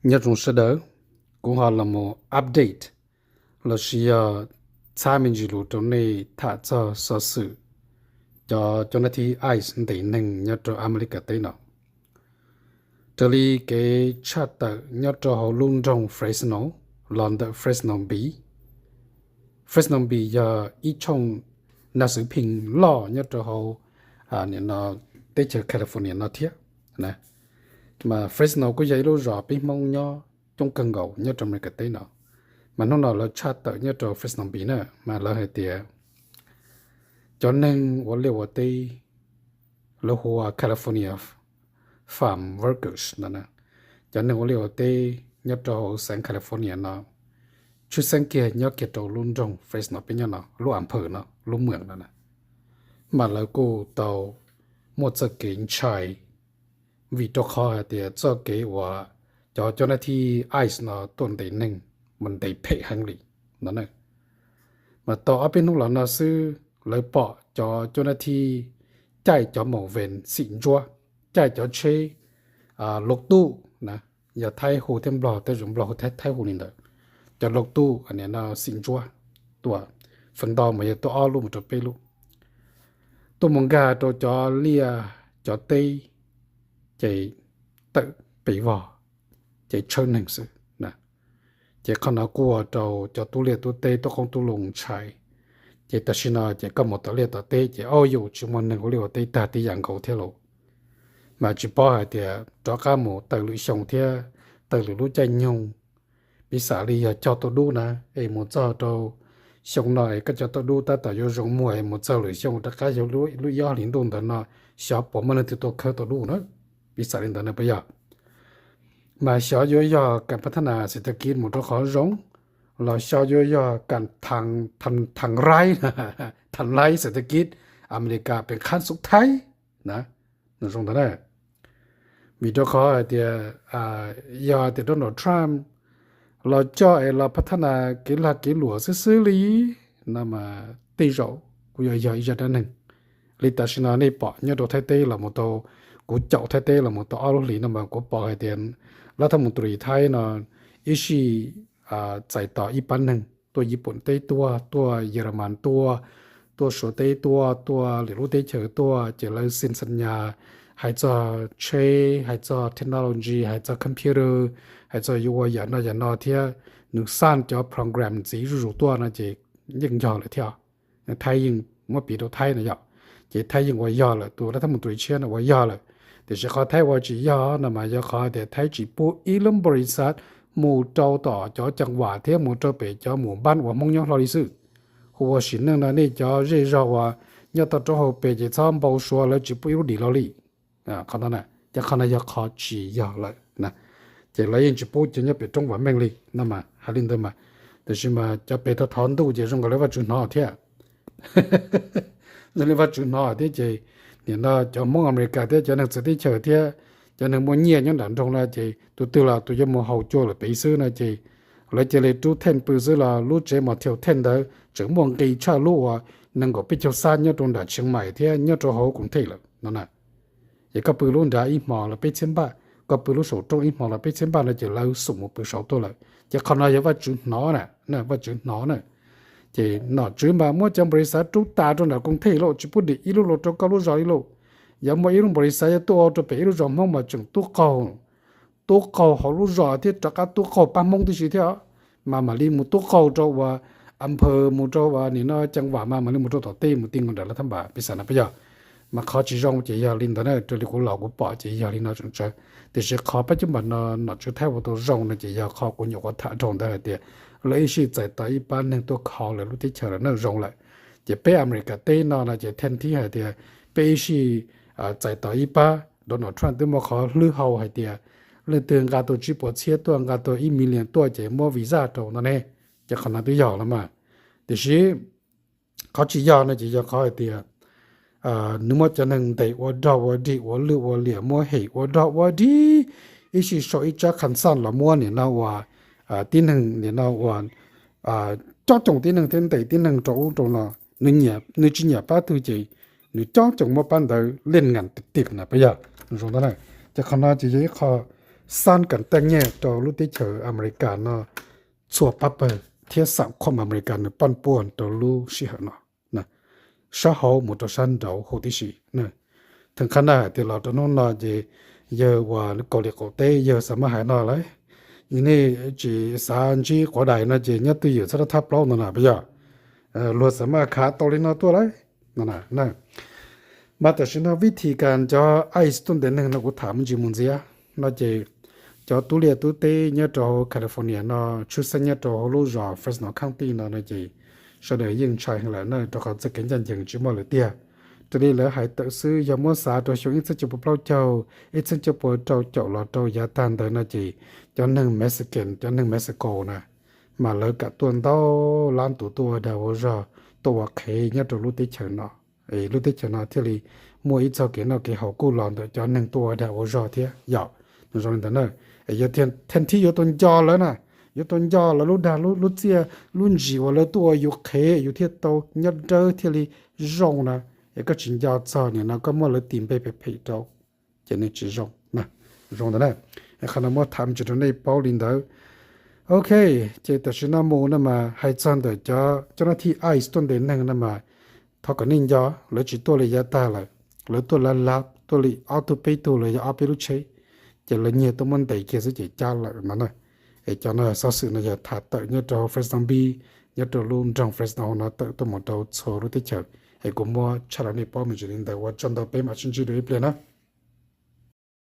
Nyob zoo sawv daws, kuv ho los mus update los sis yog txhab me ntsis lus rau nej tham txog xov xwm cov cov nab thib ICE ntes neeg nyob rau Amelikas teb no. Raws li kev tshaj tawm nyob rau hauv lub nroog Fresno los ntawm Fresno Bee. Fresno Bee yog ib tshooj nas xwv pheej loj nyob rau hauv teb chaws California no thiab. Mas Fresno kuj yog ib lub zos peb Hmoob nyob coob kawg nkaus nyob rau Amelikas teb no. Mas hnub no lawv tshaj tawm nyob rau Fresno Bee na, mas lawv hais tias cov neeg ua liaj ua teb, lawv hu ua California farm workers no, cov neeg ua liaj ua teb nyob rau hauv xeev California no, tshwj xeeb kiag nyob kiag rau lub nroog Fresno peb nyob no, lub a phaw no, lub mwam no, mas lawv kuj tau muaj txoj kev ntshai vim rau qhov hais tias txoj kev uas cov cov nab thib ICE no tuaj ntes neeg mas ntes phem heev li no. Mas tau ob peb hnub los no xwb, lawv pom cov cov nab thib caij cov maum vees xim ntsuab, caij cov tsheb lov tuj na, yog Thaib hu thiab Nplog tej zaum Nplog hu thiab Thaib hu li ntawd, cov lov tuj no xim ntsuab tuaj, feem ntau mas yog tuaj ob lub mus rau peb lub, tuaj mus nkag rau cov liaj cov teb, ces tawm pes vog, ces tshawb neeg xwb. Ces qhov no kuj ua rau cov tub liaj tub teb tub qoob tub loo ntshai. Ces tam sim no ces koj mus tom liaj tom teb ces au yus tsis muaj neeg ua liaj ua teb tag tib yam nkaus thiab lauj. Mas tsis paub hais tias rov qab mus tawm lwm xyoo thiab, tawm lwm lub caij nyoog, piv xam li yog cog tuaj dub na, es mus txog rau xyoo no es koj cog tuaj dub tab tom yuav zoo muag es mus txog lwm xyoo rov qab yog lub ib ob hlis ntuj ntawd no, xyov puas muaj leej twg tuaj khawb tuaj dub na. Piv xam li ntawd na puas yog? Mas xyov yuav yog kam pab thab nas xeem thab kib mus rau qhov zoo, los xyov yuav yog kam tham raib, tham raib xeem thab kib Amelikas pem khab xub Thaib na. Nws zoo ntawd na. Vim rau qhov hais tias yog tias Donald Trump los coj es los pab thab nas kev lag kev luam xwb xwb li no mas tej zaum kuj yog yog ib zaj dab neeg. Li tam sim no nej pom nyob rau Thaib teb los mus tau, kuv caum Thaib teb los mus tau ob lub hlis no mas kuv pom hais tias lab thab mus tus lis Thaib no ib sij txais tos ib pab neeg tuaj Yiv Pooj teb tuaj, tuaj Yas Las Mas tuaj, tuaj Suav teb tuaj, tuaj lwm lub teb chaws tuaj, ces lawv xees xas nyas hais txog tsheb, hais txog technology, hais txog computer, hais txog yuav ua yam no yam no thiab nws xaj cov program ntxiv zuj zus tuaj no ces yeej yog lawm thiab. Thaib yeej muab piv rau Thaib no yom, ces Thaib yeej ua yog lawm, tus lab thab mus tus lis tshiab no ua yog lawm. Tiam sis qhov Thaib ua tsis yog no mas yog qhov tias Thaib tsis pub ib lub npaus lis xav mus rau tom cov ceev vam thiab mus rau pem cov mus npab uas Hmoob nyob hlo li xwb. Hu ua sim neej no nej cov zej zog uas nyob tau rau hauv pes ces txhob npau suav lawv tsis pub ib lub dim los li. Qhov no, ces qhov no yog qhov tsis yog lawm na. Ces lawv yeej tsis pub cov nyob pem roob vam meej li no mas hais li ntawd mas, tiam sis mas cov pem thov thov ntuj ces zoo nkaus li Vajtswv hnov thiab. Zoo li Vajtswv hnov thiab ces nim no cov Hmoob Amelikas thiab cov neeg txawv teb chaws thiab cov neeg muaj nyiaj nyob nram nroog no ces tus twg los tus yuav mus haus cua lawm pem xwb no ces lawv cia li rub theej pw xwb los lub tsev motel theej ntawd tseem muaj nqi tshaj lub uas nees nkaum peb caug xab nyob rau nram Tsheev Maim thiab nyob rau hauv Koom Thej lawm no na. Ces koj pw lub nrad ib hmo los peb txhiab npaj, koj pw lub saum roob ib hmo los peb txhiab npaj no ces lawv xum mus pw saud tuaj lawm. Ces qhov no yog Vajtswv hnov na, Vajtswv hnov na. Ces nom tswv mas muab cov npaus lis xav rub tas rau nram Koom Thej lauj, tsis pub dim ib lub los rau koj lub zos li lauj. Yog muaj ib lub npaus lis xav yuav tuaj rau pem ib lub zos Hmoob mas tseem tub qaug, tub qaug hauv lub zos thiab rov qab tub qaug pab Hmoob tib si thiab. Mas mam li mus tub qaug rau uas a phaw mus rau uas nim no ceev vam mas mam li mus rau tom tej mus ti nkaus nram lawv thab npas pis xas na puas yog? Mas qhov tsis zoo ces yog li ntawd na, raws li kuv los kuv pom ces yog li no tseem tsawv. Tiam sis qhov pab cub npam no nom tswv Thaib ua tau zoo no ces yog qhov kuv nyuam qhuav tham dhau ntawd hais tias lawv ib sij txais tos ib pab neeg tuaj kho lawv lub teb chaws lawm na zoo lawm. Ces peb Amelikas teb no no ces theej thib hais tias peb ib sij txais tos ib pab, Donald Trump twb muaj qhov hlwb hau hais tias leej twg nqa tau tsib puas txhiab tuaj, nqa tau ib million tuaj ces muab visa rau no ne. Ces qhov no twb yog los mas. Tiam sis qhov tsis yog no ces yog qhov hais tias nws muab cov neeg ntes ua dog ua dig, ua lwj ua liam, muab hem ua dog ua dig, ib sij sau ib tsab khas xaj los muab nim no uas tib neeg nim no uas cob coos tib neeg thiab ntes tib neeg rau ub rau no. Nws tsis nyiam pab twg ces nws cob coos muab pab ntawd liaj ngam tim tim na puas yog? Zoo ntawd na. Ces qhov no ces yog ib qho xab kam tag nyiaj rau lub teb chaws Amelikas no txhua pab pawg thiab xam khuam Amelikas nws paj puag rau lub sij hawm no, sab hauv mus rau sab nraud huv tib si. Theem qhab na hais tias los rau hnub no ces yawg uas kaus lim qaum teb yawg xav maj hais no lawm, nej tsis xav ntsib quav dais no ces nyob twj ywm txhob rov thab plaub no na puas yog? Luag xav maj khav tau li no tuaj lawm no na. Mas tam sim no vib thim kas cov ice tuaj ntes neeg no kuv tham me ntsis mus ntxiv no ces cov tub liaj tub teb nyob rau hauv California no, tshwj xeeb nyob rau hauv lub zos Fresno County no no ces sawv daws yeej ntshai heev lawm na, rau qhov txoj kev ncaj ncees tsis muaj lawm tiag. Raws li lawv hais tawm xwb, yog muab xav rau xyoo ib txhiab cuaj puas plaub caug, ib txhiab cuaj puas rau caum los rau yav tag ntawd no ces cov neeg Mexican, cov neeg Mexico na, mas lawv kam tuaj ntau lab tus tuaj ua dag ua zog, tuaj ua qhev nyob rau lub teb chaws no. Lub teb chaws no thiaj li muaj ib txoj kev noj kev haus kuj los ntawm cov neeg tuaj ua dag ua zog thiab yom. Nws zoo li ntawd na, yog thib yuav tau nco lawv na, yuav tau nco lawv lub dag lub txiaj, lub ntsis uas lawv tuaj ua yus qhev yus thiaj tau nyob dawb thiaj li zoo na. Es koj tsis nco txog nim no koj muab lawv tis npe phem phem rau, ces nws tsis zoo. Zoo ntawd na, qhov no muab tham tsis rau nej paub li ntawd. Ok, ces tam sim no mus no mas hais txog ntawm cov cov nab thib ice tuaj ntes neeg no mas thov kom nej nco, lawv tsis tuaj li yav tag lawm, lawv tuaj lav lav tuaj li ob tug peb tug los yog ob peb lub tsheb, ces lawv nyiag tuaj muab ntes kiag xwb ces cab lawm no na. Es cov no xov xwm no yog tham tawm nyob rau Fresno Bee, nyob rau lub nroog Fresno no tawm tuaj mus rau txhua lub teb chaws. Es kuv muab tshaj rau nej paub me ntsis li ntawd, ua tsaug ntau, peb mam sib ntsib dua ib pliag na.